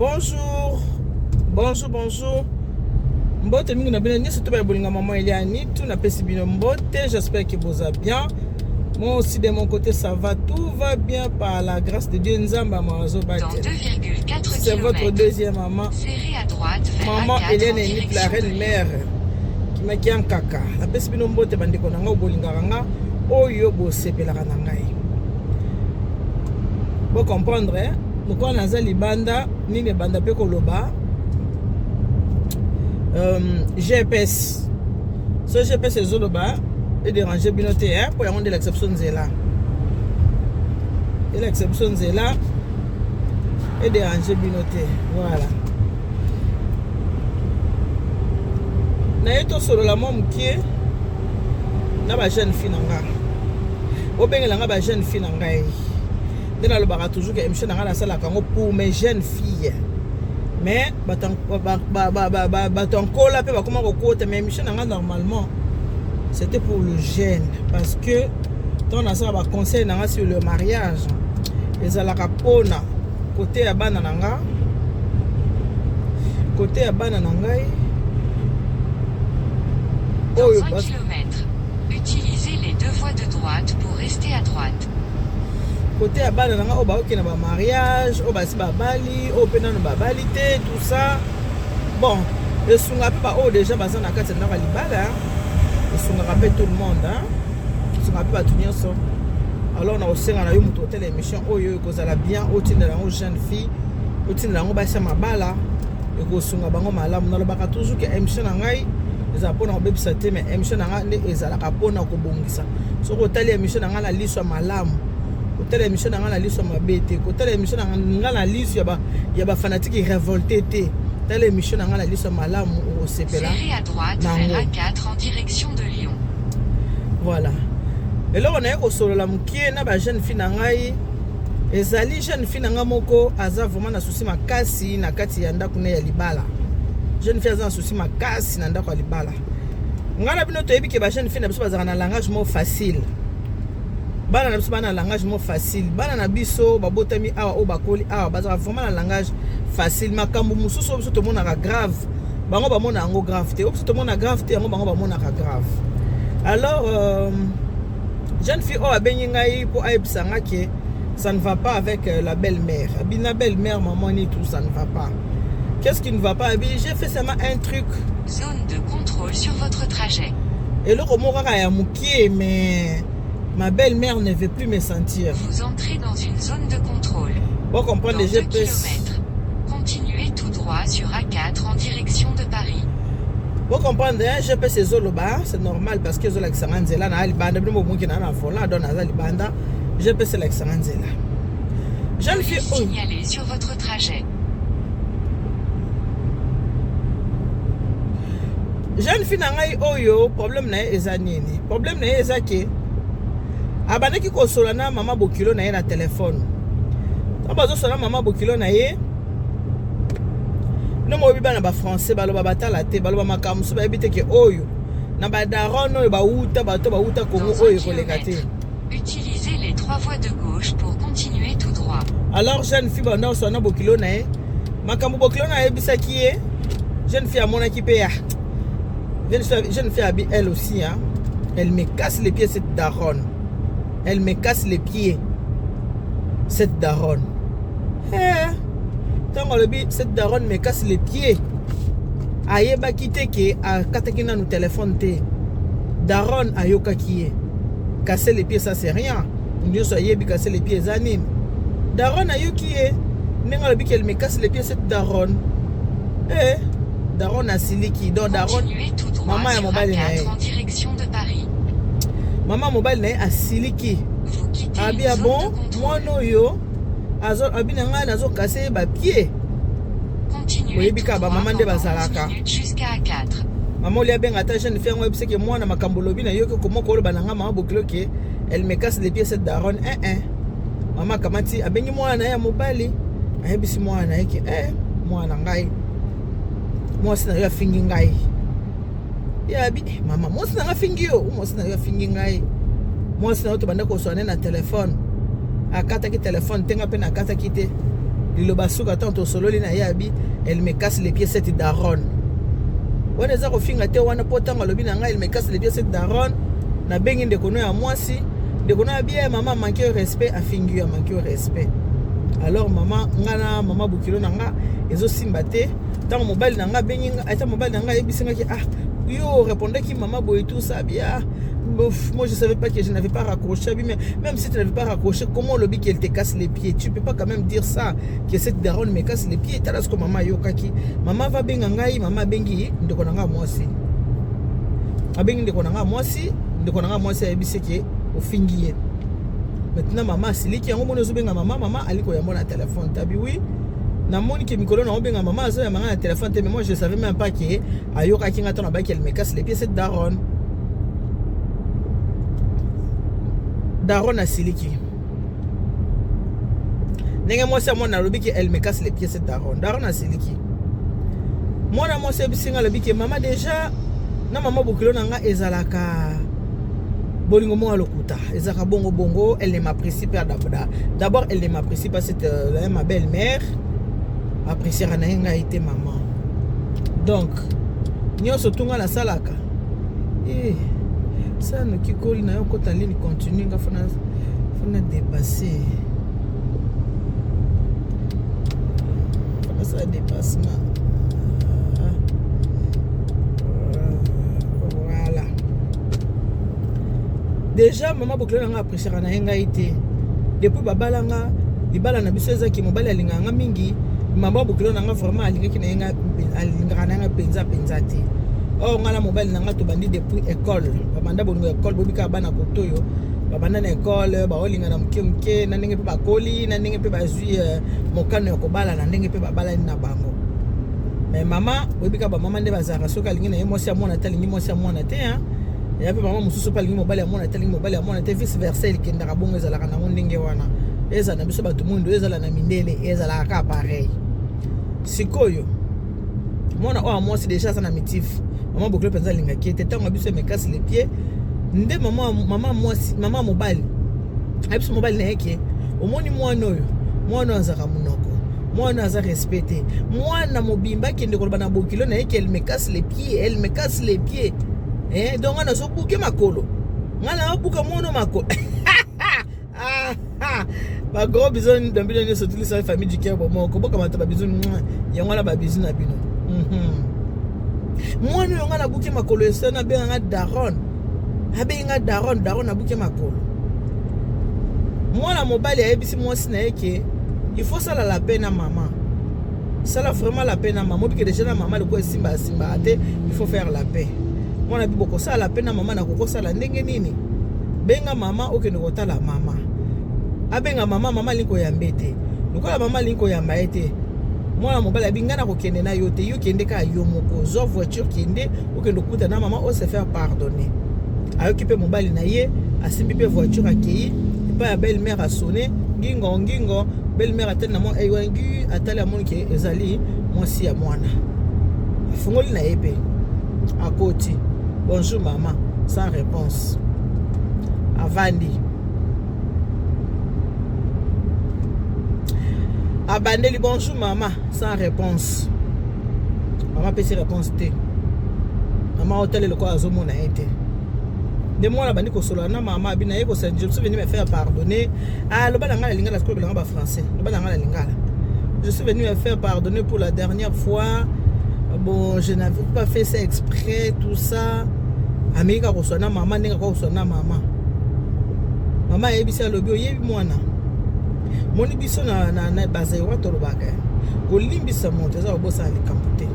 Bonjour, bonjour, bonjour. Mbote mingi na bino nyonso to ba bolinga maman Eliane tout na pesi bino mbote, j'espère que boza bien. Moi aussi de mon côté ça va, tout va bien par la grâce de Dieu. Nzambe amazo Dans 2,4 C'est votre deuxième maman. Serrez à droite vers Maman A4 Hélène en Enip, la direction de reine Lyon. mère. Kimaki nkaka. Napesi bino mbote bandeko na ngai bolingaka nga oyo bosepelaka na ngai. Bo comprendre hein? Lokola naza libanda nini ebanda mpe koloba GPS. So GPS ezoloba edérange bino te hein? Mpo yango nde elakisa biso nzela. Elakisa biso nzela edérange bino te. Voilà. Naye tosolola mwa mokie na ba jeune fille na nga. Obengela nga ba jeune fille na ngai. Nde nalobaka toujours que émission na ngai nasalaka yango pour mes jeunes filles. Mais bato ya nkola mpe bakoma kokota, mais émission na ngai normalement c'était pour le jeune, parce que ntango nasala ba conseil na nga sur le mariage ezalaka mpona côté ya bana na nga, côté ya bana na ngai Dans oyo 1 km, utilisez les deux voies de droite pour rester à droite. Côté ya bana na nga oyo baoki na bamariage, oyo basi babali, oyo mpe nano babali te, tout ça. Bon, esunga mpe baoyo déjà baza na kati ya ndako ya libala, esungaka mpe tout le monde, hein? Esungaka mpe bato nyonso. Alors na kosenga na yo moto otala émission oyo, ekozala bien otindela yango jeune fille, otindela yango basi ya mabala, ekosunga bango malamu. Nalobaka toujours ke émission na ngai ezala mpona kobebisa te, mais émission na ngai nde ezalaka mpona kobongisa. Soki otali émission na ngai na liso ya malamu, kotala émission na ngai na liso ya mabe te, kotala émission na ngai na liso ya bafanatike révolté te, tala émission na ngai na liso ya malamu, okosepela. Serrez à droite vers Nango. A4 en direction de Lyon. Voilà. Eloko naye kosolola mokie na ba jeune fille na ngai, ezali jeune fille na ngai moko aza vraiment na souci makasi na kati ya ndako ne ya libala. Jeune fille aza na souci makasi na ndako ya libala. Ngai na bino toyebi ke ba jeune fille na biso bazalaka na langage moko facile. Bana na biso bana na langage moko facile. Bana na biso babotami awa, oyo bakoli awa, bazalaka vraiment na langage facile. Makambo mosusu oyo biso tomonaka grave, bango bamona yango grave te. Oyo biso tomona grave te, yango bango bamonaka grave. Alors jeune fille oyo abengi ngai mpo ayebisa nga ke ça ne va pas avec la belle-mère. Abi na belle-mère, maman ni tout, ça ne va pas. Qu'est-ce qui ne va pas? Abi, j'ai fait seulement un truc. Zone de contrôle sur votre trajet. Eloko moko kaka ya mokie, mais ma belle-mère ne veut plus me sentir. Vous entrez dans une zone de contrôle. Bon, comprendre Dans les 2 GPS. km, continuez tout droit sur A4 en direction de Paris. Bon, comprendre, hein, GPS ezoloba, c'est normal parce que ezolakisa nga nzela na libanda. Bino bomoki na na volant, donc naza libanda. GPS elakisa nga nzela. Jeune fille Police oyo signalée sur votre trajet. Jeune fille na ngai oyo, problème na ye eza nini? Problème na ye eza ke abandaki kosola na mama bokilo na ye na telefone. Ntango bazosola na mama bokilo na ye, bino moyebi bana bafrançais baloba batala te, baloba makambo mosusu bayebi te ke oyo na badaron oyo bauta, bato bauta Kongo Dans oyo 1 ekoleka te. km, utilisez les trois voies de gauche pour continuer tout droit. Alors jeune fille banda kosola na bokilo na ye, makambo bokilo na ayebisaki ye, jeune fille amonaki mpe ya jeune fille abi, elle aussi, hein, elle me casse les pieds cette daronne, elle me casse les pieds cette daronne. Eh, ntango alobi cette daronne me casse les pieds, ayebaki te ke akataki nanu telefone te. Daronne ayokaki ye casser les pieds, ça c'est rien, nyonso ayebi casser les pieds eza nini. Daronne ayoki ye ndenge alobi qu'elle me casse les pieds cette daronne. Eh, daronne asiliki. Donc daronne, Continuez tout droit mama ya sur mobali na ye, A4 en direction de Paris. Mama mobali na ye asiliki. Vous quittez Abi une ah zone bon, de contrôle. Mwana oyo abi na ngai nazokase ye bapied. Continuez Oyebi tout kaka droit bamama nde pendant 11 bazalaka. minutes jusqu'à A4. Mama oli abenga ata jeune fille yango, ayebisaki mwana makambo olobi na yoki koma koloba na nga mama bokilo ke elle me casse les pieds cette daronne. Eh, eh. Mama akamati, abengi mwana na ye ya mobali, ayebisi mwana na ye ke eh, mwana na ngai, mwasi na yo afingi ngai. Ye abi eh, mama, mwasi na ngai afingi yo? Mwasi na yo afingi ngai. Mwasi na yo tobanda koswana na telefone, akataki telefone te, nga mpe nakataki te. Liloba suka, ntango tosololi na ye, abi: "Elle me casse les pieds, cette daronne." Wana eza kofinga te wana, mpo ntango alobi na ngai: "Elle me casse les pieds, cette daronne", nabengi ndeko no ya mwasi. Ndeko no abi: "Mama manque respect, afingi yo, amanque respect." Alors mama nga na mama bokilo na nga ezosimba te. Ntango mobali na nga abengi nga, ata mobali na nga ayebisi ngaki: "Ah, yo répondaki mama boye, tout ça bien." Bof, moi je savais pas que je n'avais pas raccroché. Mais même si tu n'avais pas raccroché, comment olobi qu'elle te casse les pieds? Tu peux pas quand même dire ça, que cette daronne me casse les pieds. Tala ce que mama ayokaki. Mama va benga ngai, mama abengi ndeko na nga mwasi, abengi ndeko na nga mwasi. Ndeko na nga mwasi ayebisi ke ofingi ye. Maintenant mama asiliki yango, moni ozobenga mama, mama ali koyamba na telefone. Tabi oui, namoni ke mikolo na obenga mama, azoyamba nga na telefone te. Mais moi je savais même pas ke ayokaki nga ntango nabaki: "Elle me casse les pieds, cette daronne." Daronne asiliki ndenge mwasi ya mwana alobi ke: "Elle me casse les pieds, cette daronne." Daronne asiliki. Mwana mwasi ayebisi nga, alobi ke mama déjà na mama bokilo na nga ezalaka bolingo moko ya lokuta, ezalaka bongo bongo. Elle ne m'apprécie pas d'abord, elle ne m'apprécie pas, cette ma belle-mère appréciera na ye ngai te, mama. Donc nyonso tunga nasalaka eh, sala noki koli na yo kota ligne continue nga fona dépasse, fona sala dépassement. Voilà, déjà mama bokilo na nga appréciera na ye ngai te depuis babala nga. Libala na biso ezaki mobali alingaka nga mingi. Mama bokilo na nga vraiment alingaki na ye nga, alingaka na ye nga mpenza mpenza te. Or nga na mobali na nga tobandi depuis école, babanda bolingo école. Boyebi kaka bana koto oyo babanda na école, baolingana moke moke na ndenge mpe bakoli, na ndenge mpe bazwi mokano ya kobala, na ndenge mpe babalani na bango. Mais mama, boyebi kaka bamama nde bazalaka, soki alingi na ye mwasi ya mwana te, alingi mwasi ya mwana te. Ya mpe mama mosusu mpe alingi mobali ya mwana te, alingi mobali ya mwana te, vice versa. Ekendaka bongo, ezalaka nango ndenge wana. Ezala na biso bato mwindo, ezala na mindele, ezalaka kaka pareil. Sikoyo mwana oyo ya mwasi déjà aza na mitif. Mama bokilo mpenza alingaki ye te. Ntango biso me casse les pieds nde mama, mama mwasi, mama mobali ayebiso mobali na ye ke omoni mwana oyo, mwana oyo azalaka monoko, mwana aza respect te. Mwana mobimba akende koloba na bokilo na ye ke: "Elle me casse les pieds, elle me casse les pieds." Eh, donc nga nazobuke makolo, nga naobuka mwana makolo. Bagros bisous na bino nyonso, tulisa famille du cœur bomoko, bokamata babisous yango wana, babisous na bino. Mwana oyo nga nabuki makolo, eso nabenga nga daronne, abengi nga daronne, daronne nabuki makolo. Mwana mobali ayebisi mwasi na ye ke il faut sala la paix na mama, sala vraiment la paix na mama. Obike déjà na mama lokola esimba asimbaka te, il faut faire la paix. Mwana bi bokosala la paix na mama, nakokosala ndenge nini? Benga mama, okende kotala mama. Abenga mama, mama alingi koyamba ye te. Lokola mama alingi koyamba ye te, mwana mobali abi: "Ngai nakokende na yo te, yo kende kaka yo moko, zwa voiture, kende, okende okuta na mama, ose faire pardonner." Ayoki mpe mobali na ye, asimbi mpe voiture, akei epai ya belle mère, asone ngingo ngingo. Belle mère atali na mwa ewa ngi, atali, amoni ke ezali mwasi ya mwana. Afungoli na ye mpe akoti: "Bonjour mama." Sans réponse. Avandi, abandeli: "Bonjour mama." Sans réponse. Mama apesi réponse te. Mama otali lokola azomona ye te. Nde mwana bandi kosolola na mama, abi na ye kosala: "Je suis venu me faire pardonner." Ah, loba na ngai na lingala sikoyo, belanga bafrançais, loba na ngai na lingala: "Je suis venu me faire pardonner pour la dernière fois. Bon, je n'avais pas fait ça exprès, tout ça." Ameki kaka kosolola na mama ndenge akoka kosolola na mama. Mama ayebisi, alobi: "Oyebi mwana, moni biso na bazaïrois tolobaka kolimbisa moto eza kobosana likambo te.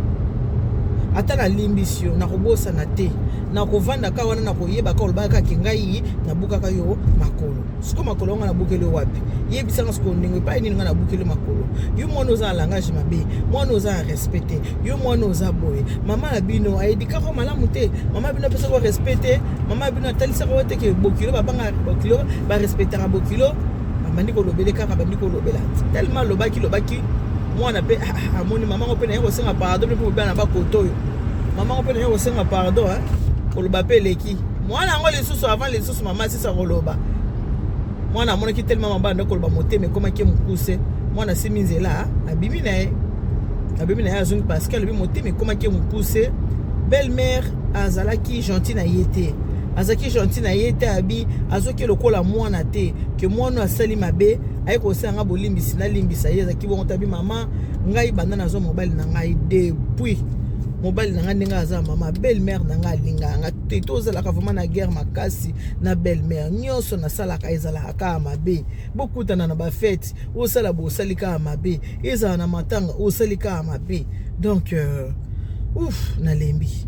Ata nalimbisi yo, nakobosana te, nakovanda kaka wana, nakoyeba kaka olobaka kaka ngai nabukaka yo makolo. Sikoyo makolo nga nabukeli yo wapi? Yebisanga sikoyo ndenge epai nini nga nabukeli makolo. Yo mwana oza na langage mabe, mwana oza na respect te, yo mwana oza boye. Mama na bino ayedikaka malamu te, mama bino apesaka respect te, mama bino atalisaka yo te ke bokilo babangaka bokilo, barespectaka bokilo." Abandi kolobele kaka, abandi kolobela tellement, alobaki lobaki. Mwana mpe amoni mama ngo mpe naye kosenga pardon mpe mobala na bakoto oyo, mama ngo mpe naye kosenga pardon, koloba mpe eleki. Mwana yango lisusu, avant lisusu mama asisa koloba, mwana amonaki tellement mama banda koloba, motema ekomaki mokuse. Mwana asimi nzela, abimi na ye, abimi na ye, azongi, parce que alobi motema ekomaki mokuse. Belle mère azalaki gentil na ye te, azalaki gentil na ye te. Abi azwaki lokola mwana te, ke mwana asali mabe, aye kosala nga bolimbisi, nalimbisa ye. Azalaki bongo tabi. Mama, ngai banda nazwa mobali na ngai, depuis mobali na ngai ndenge aza, mama, belle mère na ngai alingaka nga te. Tozalaka vraiment na guerre makasi na belle mère. Nyonso nasalaka ezalaka kaka mabe. Bokutana na bafêtes, osala bosali kaka mabe, ezala na matanga, osali kaka mabe. Donc ouf, nalembi,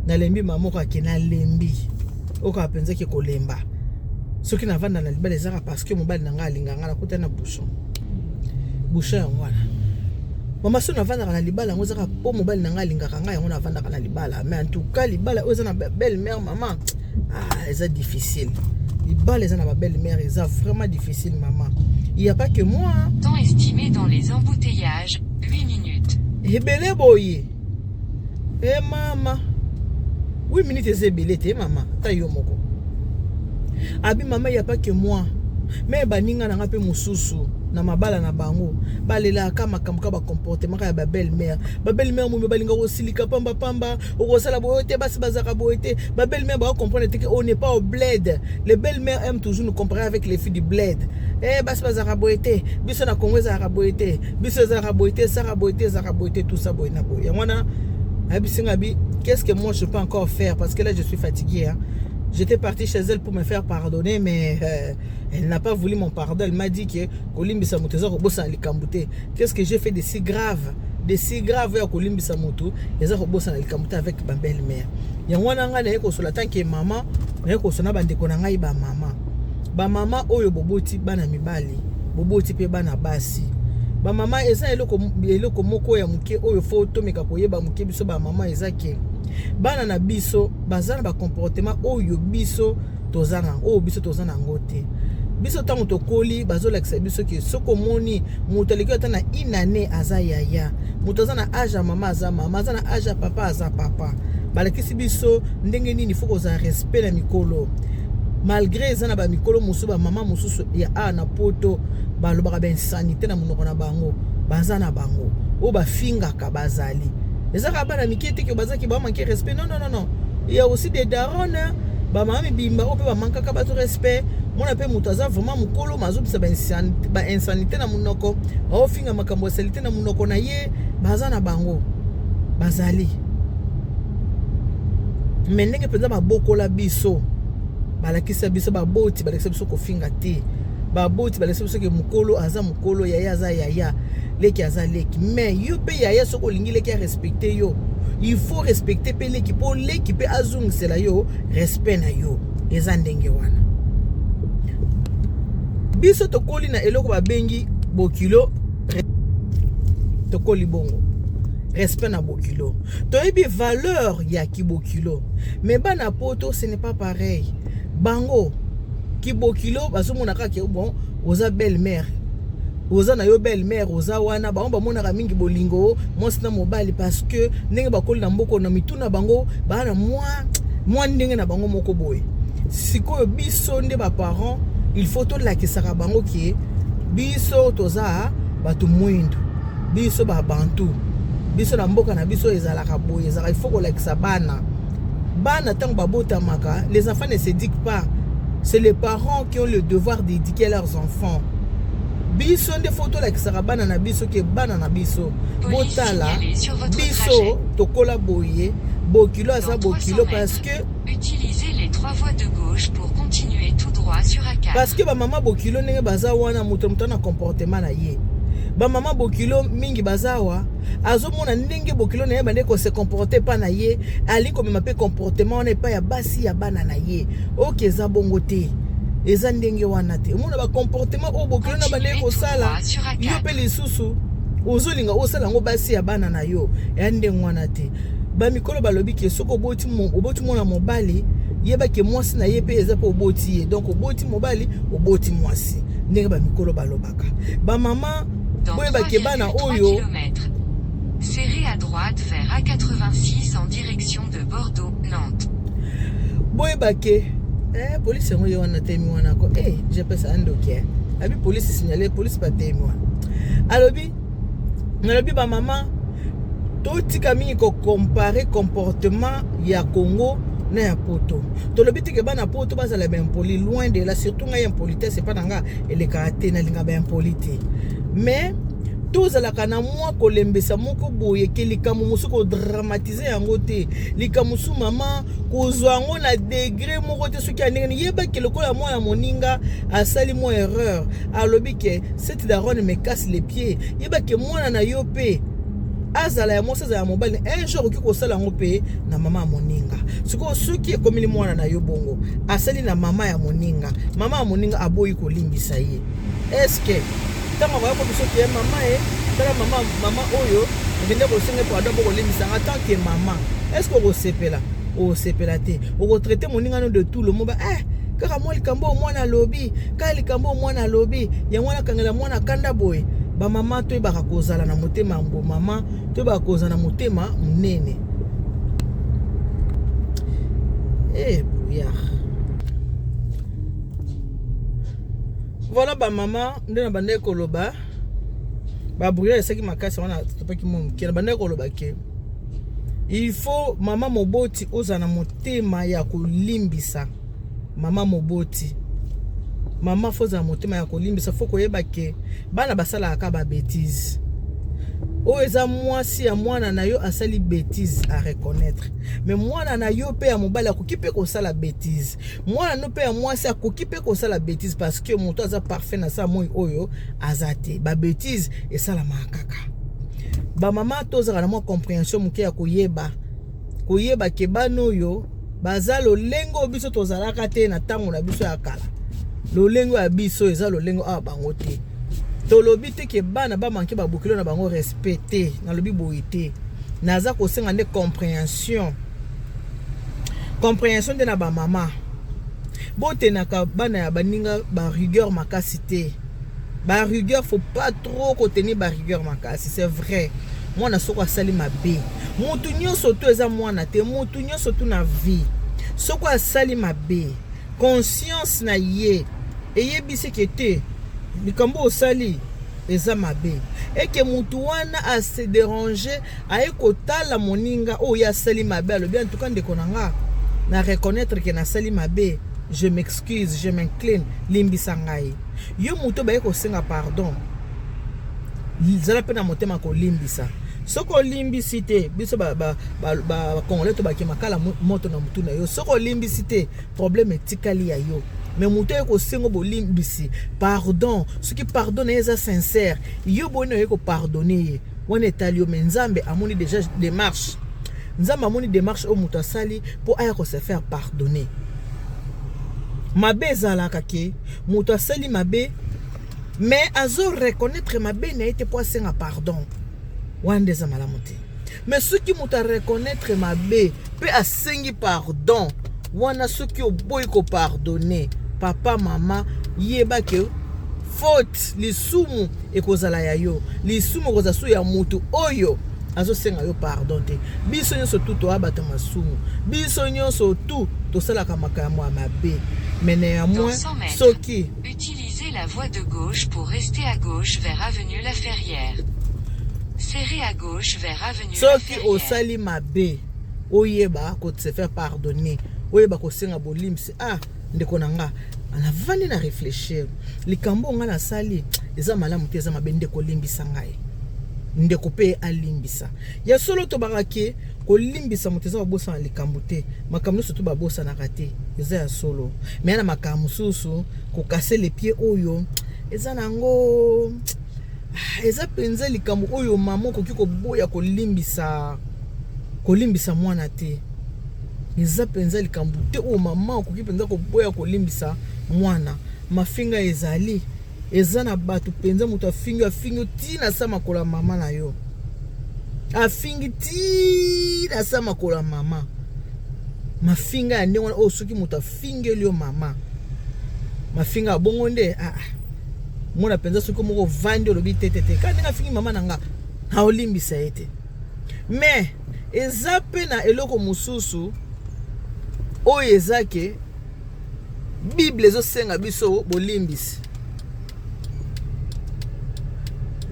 nalembi. Mama moko ake, nalembi. Okaka mpenza ke kolemba. Soki navanda na libala, ezaka parce que mobali na ngai alingaka ngai. Nakuta na bouchon, bouchon yango wana. Mama, so navandaka na libala yango, ezaka mpo mobali na ngai alingaka ngai, yango navandaka na libala. Mais en tout cas, libala oyo eza na belle mère, mama, ah, eza difficile. Libala eza na babelle mère eza vraiment difficile, mama. Il y a pas que moi, hein. Temps estimé dans les embouteillages, 8 minutes. Ebele boye e, mama, 8 minutes eza ebele te, mama. Ata yo moko abi, mama, y a pas que moi, mais baninga na nga mpe mosusu na mabala na bango balelaka makambo ka bacomportement ka ya babelle mère. Babelle mère momi balingaka kosilika pambapamba. Okosala boye te, basi bazalaka boye te. Babelle mère bakocomprendre te que on n'est pas au bled. Les belles mères aiment toujours nous comparer avec les filles du bled. Eh, basi bazalaka boye te, biso na Congo ezalaka boye te, biso ezalaka boye te, esaka boye te, ezalaka boye te, tout ça boye na boye. Yango wana ayebisi nga bi: qu'est-ce que moi je peux encore faire? Parce que là, je suis fatiguée, hein. J'étais partie chez elle pour me faire pardonner, mais elle n'a pas voulu mon pardon. Elle m'a dit que kolimbisa moto eza kobosana likambo te. Qu'est-ce que j'ai fait de si grave, de si grave ya kolimbisa moto eza kobosana likambo te avec ba belle mère? Yango wana ngai naye kosola tant que mama, naye kosola na bandeko na ngai bamama. Bamama oyo boboti bana mibali, boboti mpe bana basi, bamama, eza eloko moko ya moke oyo faut tomeka koyeba moke. Biso bamama, eza ke bana na biso baza na bacomportement oyo biso toza na oyo biso toza na yango te. Biso ntango tokoli, bazolakisa biso ke soki omoni moto aleki ata na inane, aza yaya. Moto aza na âge ya mama, aza mama. Aza na âge ya papa, aza papa. Balakisi biso ndenge nini faut kozala respect na mikolo, malgré eza na bamikolo mosusu, bamama mosusu ya a na Poto balobaka bainsanité na monoko na bango. Baza na bango oyo bafingaka, bazali. Eza kaka bana mike te ke bazaki bamanquer respect. Non, non, non, non, il y a aussi des darons, bamama mibimba oyo mpe bamankaka bato respect. Mona mpe moto aza vraiment mokolo, ma azobisa bainsanité na monoko, aofinga makambo ya saleté na monoko na ye. Baza na bango, bazali. Mais ndenge mpenza babokola biso, balakisa biso, baboti balakisa biso kofinga te. Baboti balakisa biso ke mokolo aza mokolo, yaya aza yaya, leki aza leki. Mais yo mpe yaya, soki olingi leki arespecte yo, il faut respecter mpe leki, mpo leki mpe azongisela yo respect na yo. Eza ndenge wana biso tokoli na eloko babengi bokilo. Tokoli bongo, respect na bokilo, toyebi valeur ya kibokilo. Mais bana Poto, ce n'est pas pareil. Bango kibokilo bazomona kaka, bon, oza belle mère, oza na yo belle mère, oza wana. Bango bamonaka mingi bolingo mwasi na mobali, parce que ndenge bakoli na mboka, na mitu na bango baa na mwa ndenge na bango moko boye. Sikoyo biso nde baparent, il faut tolakisaka bango ke biso toza bato mwindu, biso babantu, biso na mboka na biso ezalaka boye, ezalaka. Il faut kolakisa bana. Bana ntango babotamaka, les enfants ne s'éduquent pas, c'est les parents qui ont le devoir d'éduquer leurs enfants. Biso nde faut tolakisaka bana na biso ke bana na biso, botala, biso tokola boye, bokilo aza bokilo, parce que Utilisez les trois voies de gauche pour continuer tout droit sur A4. Parce que bamama bokilo ndenge baza wana, moto moto na comportement na ye. Bamama bokilo mingi baza awa, azomona ndenge bokilo na ye bande kose comporter epai na ye, alingi komema mpe comportement wana epai ya basi ya bana na ye. Oke, eza bongo te, eza ndenge wana te. Omona bacomportement oyo bokilo na bandeki kosala, yo mpe lisusu ozolinga osala yango basi ya bana na yo, ya ndenge wana te. Bamikolo balobi ke soki oboti mwana mobali, yebake mwasi na ye mpe eza mpe oboti ye. Donc oboti mobali, oboti mwasi. Ndenge bamikolo balobaka, bamama, boyebake bana oyo. Serrez à droite vers A86 en direction de Bordeaux, Nantes. Boyebake polisi yango ye wana temi wana ko GPS andoki, abi polisi signalé, polisi batemi wana. Alobi, nalobi bamama, totika mingi kocomparer comportement ya Congo na ya Poto. Tolobi teke bana Poto bazala baimpoli, loin de là. Surtout ngai, impolitesse epa na nga elekaka te. Nalinga baimpoli te, mais tozalaka na mwa kolembesa moko boye ke likambo mosusu kodramatiser yango te. Likambo mosusu, mama, kozwa yango na degré moko te. Soki ya ndenge nini, yebaki lokola mwana moninga asali mwa erreur, alobi ke cette daronne me casse les pieds, yebaki mwana na yo mpe, azala ya mwasi, azala ya mobali, un jour okoki kosala yango mpe na mama ya moninga. Sikoyo soki ekomeli mwana na yo bongo, asali na mama ya moninga, mama ya moninga aboyi kolimbisa ye, est-ce ntango akoya ko biso ke mama e tala mama, mama oyo okende kosenga pardon mpo kolimbisanga, tant que mama, est ce que okosepela? Okosepela te. Okotraiter moninga no de tout le monde. Eh, kaka mwa likambo oyo mwana alobi, kaka likambo oyo mwana alobi, yango wana akangela mwana kanda boye. Bamama, toyebaka kozala na motema mama, toyebaka kozala na motema monene. Eh, brouillard. Voilà, bamama, nde na bandaki koloba, babrouillard esaki makasi wana, topaki mwa moke. Na bandaki koloba ke il faut, mama moboti, ozala na motema ya kolimbisa. Mama moboti, mama, faut ozala motema ya kolimbisa. Faut koyeba ke bana basalaka ka babêtises. Oyo eza mwasi ya mwana na yo asali bêtise, à reconnaître, mais mwana na yo mpe ya mobali akoki mpe kosala bêtise, mwana no mpe ya mwasi akoki mpe kosala bêtise, parce que moto aza parfait na sa moi oyo aza te. Babêtises esalamaka kaka. Bamama, tozalaka na mwa compréhension moke ya koyeba ke bana oyo baza lolenge oyo biso tozalaka te na ntango na biso ya kala. Lolenge ya biso eza lolenge awa bango te. Tolobi te ke bana bamanquer babokilo na bango respect te. Nalobi boye te. Naza kosenga nde compréhension, compréhension nde na bamama. Botenaka bana ya baninga barigueur makasi te. Barigueur, faut pas trop kotenir barigueur makasi. C'est vrai, mwana soko asali mabe, motu nyonso to eza mwana te, motu nyonso to na vie, soko asali mabe, conscience na ye eyebisi ke te, likambo osali eza mabe, eke motu wana ase déranger, aye kotala moninga oyo ye asali mabe, alobi: "En tout cas, ndeko na nga, na reconnaître ke nasali mabe, je m'excuse, je m'incline, limbisa ngai." Yo moto baye kosenga pardon, zala mpe na motema kolimbisa. Soki olimbisi te, biso bacongolais to bake makala moto na motu na yo. Soki olimbisi te, problème etikali ya yo. Mais moto oye kosenga bolimbisi, pardon, soki pardon na ye eza sincère, yo boyini oye kopardonner ye, wana etali yo. Mais Nzambe amoni déjà démarche, Nzambe amoni démarche oyo moto asali mpo aya kose faire pardonner. Mabe ezalaka ke moto asali mabe, mais azo reconnaître mabe na ye te mpo asenga pardon, wana nde eza malamu te. Mais soki moto areconnaître mabe mpe asengi pardon, wana soki oboyi kopardonner, papa, mama, yeba ke faute, lisumu ekozala ya yo, lisumu ekozala so ya motu oyo azosenga yo pardon te. Biso nyonso tu toya bato masumu, biso nyonso tu tosalaka makambo ya mabe, mais néanmoins soki Utilisez la voie de gauche pour rester à gauche vers avenue La Ferrière. Serrez à gauche vers avenue La soki Ferrière. Osali mabe, oyeba kose faire pardonner, oyeba kosenga bolimbisi. Ah, ndeko na nga, navandi na réfléchir, likambo oyo nga nasali eza malamu te, eza mabe, ndeko, olimbisa ngai. Ndeko mpe alimbisa. Ya solo, tobaka ke kolimbisa moto eza kobosana likambo te. Makambo nyonso to babosanaka te, eza ya solo. Mais na makambo mosusu, kocasser les pieds oyo eza nango, eza mpenza likambo oyo mama okoki koboya kolimbisa mwana te. Eza mpenza likambo te oyo mama okoki mpenza koboya kolimbisa mwana. Mafinga ezali, eza na bato mpenza, moto afingi, afingi ntina sa makolo ya mama na yo, afingi ntina sa makolo ya mama. Mafinga ya ndenge wana oyo, soki moto afingeli yo mama, mafinga ya bongo nde, ah, mona mpenza, soki moko ovandi, olobi te, te, te, kaka ndenge afingi mama na nga, naolimbisa ye te. Mais eza mpe na eloko mosusu oyo eza ke Bible ezosenga biso bolimbisi.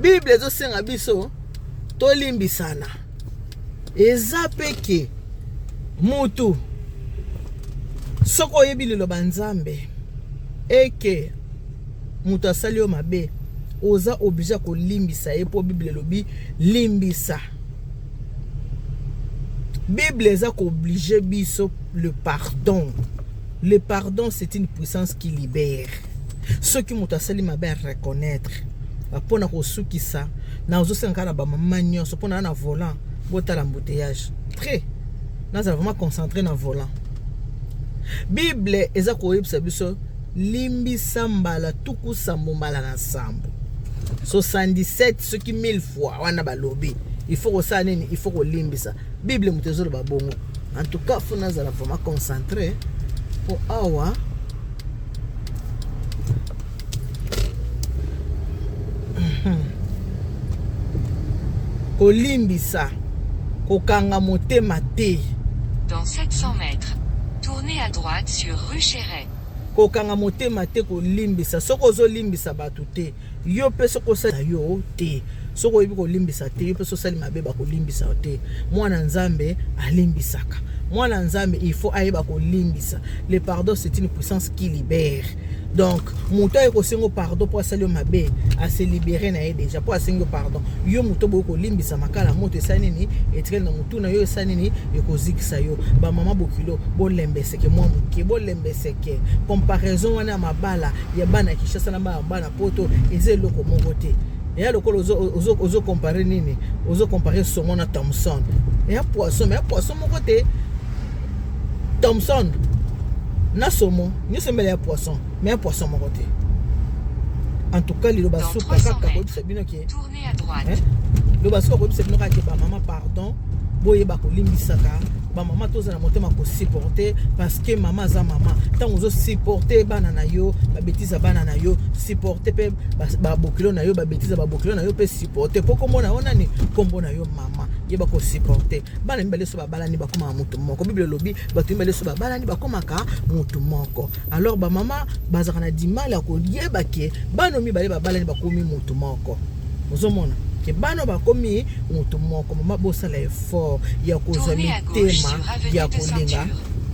Bible ezosenga biso tolimbisana. Eza pe ke mutu soki oyebi liloba Nzambe eke mutu asali yo mabe, oza oblige kolimbisa ye mpo Bible elobi limbisa. Bible eza kooblige biso le pardon. Le pardon, c'est une puissance qui libère. Soki moto asali mabe, a reconnaître mpona kosukisa. Nazosenga kaka na bamama nyonso, mpona na volant, botala embouteillage très, nazala vraiment concentré na volant. Bible eza koyebisa biso limbisa mbala 70 mbala na 7, 77 soki 1000 fois wana balobi. Il faut kosala nini? Il faut kolimbisa. Bible moto ezoloba bongo. En tout cas, faut nazala vraiment concentré po awa. Kolimbisa, kokanga motema te. Dans 700 mètres, tournez à droite sur rue Chéret. Kokanga motema te, kolimbisa. Soki ozolimbisa bato te, yo mpe soki osala yo te, soki oyebi kolimbisa te, yo mpe so osali mabe, bakolimbisa yo te. Mwana Nzambe alimbisaka. Mwana Nzambe, il faut ayeba kolimbisa. Le pardon, c'est une puissance qui libère. Donc moto aye kosenga pardon mpo asali yo mabe, ase libéré na ye déjà mpo asengi yo pardon. Yo moto boyi kolimbisa, makala moto esali nini? Etikali na motu na yo. Esali nini? Ekozikisa yo. Bamama bokilo, bolembeseke mwa moke, bolembeseke. Comparaison wana ya mabala ya bana ya Kinshasa na bana Poto eza eloko moko te. Eya lokola ozocomparer nini? Ozocomparer saumon na thomson. Eya poisson, mais ya poisson moko te. Thomson na saumon nyonso mbele ya poisson, mais ya poisson moko te. En tout cas, liloba suka kaka koyebisa bino ke, liloba suka koyebisa bino kaka ke bamama, pardon, boyeba kolimbisaka. Bamama, tozala motema kosupporter, parce que mama aza mama. Ntango ozosupporter bana na yo, babêtises ya bana na yo, supporte mpe babokilo na yo, babêtises ya babokilo na yo mpe supporte, mpo kombo na yo nani? Kombo na yo mama. Yeba kosupporter. Bana mibale so babalani, bakomaka motu moko. Bible elobi bato mibale so babalani, bakomaka motu moko. Alors bamama bazalaka na du mal ya koyeba ke bana mibale babalani, bakomi motu moko. Ozomona ke bana bakomi motu moko. Mama, bosala effort ya kozwa mitema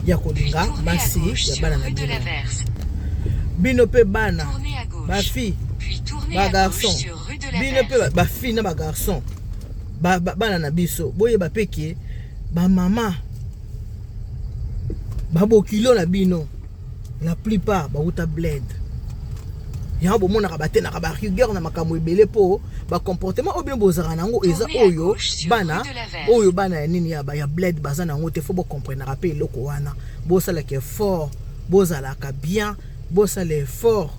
ya kolinga basi ya bana na bino. Bino mpe bana, bafille, bagarçon, bino mpe bafille na bagarçon, bana na biso, boyeba mpe ke bamama babokilo na bino, la plupart bauta bled. Yango bomonaka batenaka barigueur na makambo ebele, mpo bacomportement oyo bino bozalaka nango eza oyo bana, oyo bana ya nini, ya bled baza nango te. Faut bocomprenaka mpe eloko wana. Bosalaka effort, bozalaka bien, bosala effort,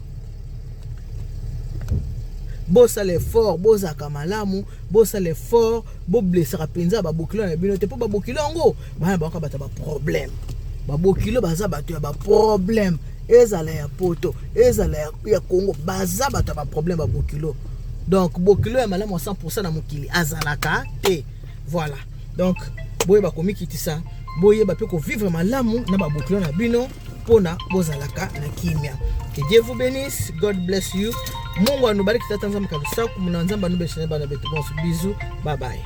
bosala effort, bozalaka malamu, bosala effort, boblessaka mpenza babokilo na bino te, mpo babokilo yango bana bakoka bato ya baproblème. Babokilo baza bato ya baproblème, ezala ya Poto, ezala ya Congo, baza bato ya baproblème, babokilo. Donc bokilo ya malamu ya 100 na mokili azalaka te. Voilà. Donc boyeba komikitisa, boyeba mpe kovivre malamu na babokilo na bino mpona bozalaka na kimia. Que Dieu vous bénisse. God bless you. Mungu anubariki. Tata Nzambe kalusaku muna Nzambe anubeshene bana betu bonso. Bisous, bye bye.